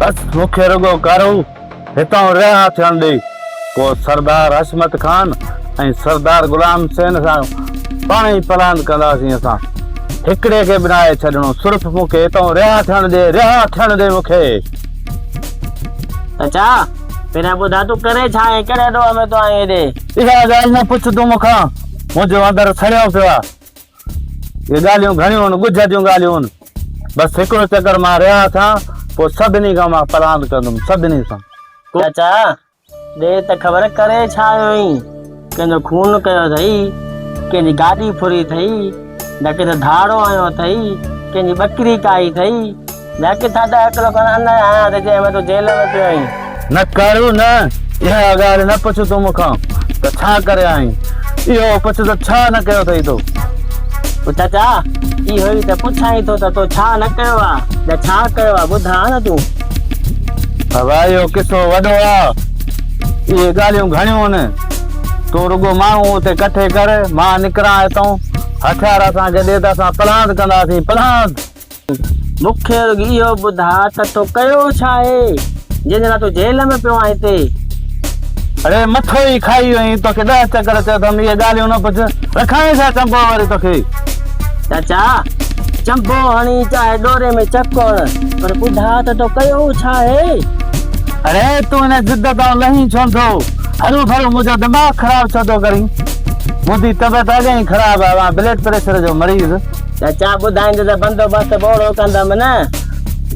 بس مون کي رڳو ڪارو هتان رها ٿيڻ ڏي، پوء سردار حشمت خان ۽ سردار غلام حسين سان پاڻ ئي پلاند ڪنداسين اسان. هڪڙي کي به ناهي ڇڏڻو، صرف مون کي هتان رها ٿيڻ ڏي، رها ٿيڻ ڏي مون کي. چچا، پهريان ٻڌاء تون ڪري ڇا ۽ ڪهڙي ڏوهه ۾ تون آئين هيڏي؟ اها ڳالهه نه پڇ تون مون کان، منهنجو اندر سڙيو پيو آهي. اهي ڳالهيون گهڻيون آهن، ڳجهه جون ڳالهيون آهن. بس هڪڙو چڪر مان رها ٿيان، پوء سڀني کان مان پلاند ڪندم، سڀني سان. چاچا، ڏي ته خبر ڪري ڇا آيو آهين؟ ڪنهن جو خون ڪيو اٿئي، ڪنهن جي گاڏي ڦري اٿئي، يا ڪنهن تي ڌاڙو هنيو اٿئي، ڪنهن جي ٻڪري ڪاهي اٿئي، يا ڪٿان ڏهه ڪلو کن ان آيا اٿئي جنهن ۾ تون جيل ۾ پيو آهين؟ نه ڪارو نه، اها ڳالهه نه پڇ تون مون کان ته ڇا ڪري آئين، اهو پڇ ته ڇا نه ڪيو اٿئي تو. پوء چاچا، اهو ئي ته پڇان ٿو ته تو ڇا نه ڪيو آ يا ڇا ڪيو آ، ٻڌاء نه تون. بابا اهو قصو وڏو آ، اهي ڳالهيون گهڻيون آهن، تون رڳو ماڻهو اتي ڪٺي ڪر، مان نڪران هتئون، هٿيار اسان کي ڏي ته اسان پلاند ڪنداسين، پلاند. مون کي رڳو اهو ٻڌاء ته تو ڪيو ڇا آهي، جنهن جي لاء تون جيل ۾ پيو آهين هتي؟ اڙي مٿو ئي کائي ويو آهين، توکي ڏهه چڪر چيو اٿم اهي ڳالهيون نه پڇ، رکانء ڇا چنبو وري توکي؟ چاچا، چنبو هڻي چاهي ڏوري ۾ چڪ هڻ، پر ٻڌاء ته تو ڪيو ڇا آهي؟ اڙي تون ان ضد تان لهين ڇونه ٿو؟ هروڀرو منهنجو دماغ خراب ڇو ٿو ڪرين؟ منهنجي طبيعت اڳي ئي خراب آهي، مان بلڊ پريشر جو مريض. چاچا ٻڌائيندي ته بندوبست به اوڙو ڪندم نه.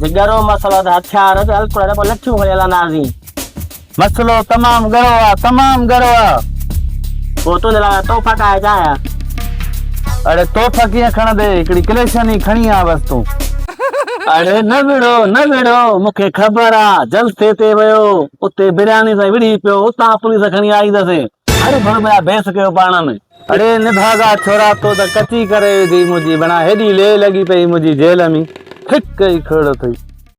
جي ڳرو مسئلو ته هٿيار به هلڪڙا نه پوء لٺيون کڻي هلنداسين. مسئلو تمام ڳرو آ، تمام ڳرو آ. پوء تنهنجي لاء تحفا ڪاهي چاهيان. اڙي تحفا ڪيئن کڻندي، هڪڙي ڪليشن ئي کڻي آ بس تون. اڙي نه وڙهو، نه وڙهو، مون کي خبر آ، جلسي تي ويو، اتي برياني سان وڙهي پيو، اتان پوليس کڻي آئي اٿس. هر ڀر ميان بحث ڪيو پاڻ ۾. اڙي نڀاڳا ڇورا تو ته ڪچي ڪري وڌي منهنجي بڻا هيڏي لي لڳي پئي منهنجي جيل ۾ هڪ ئي کوڙ اٿئي.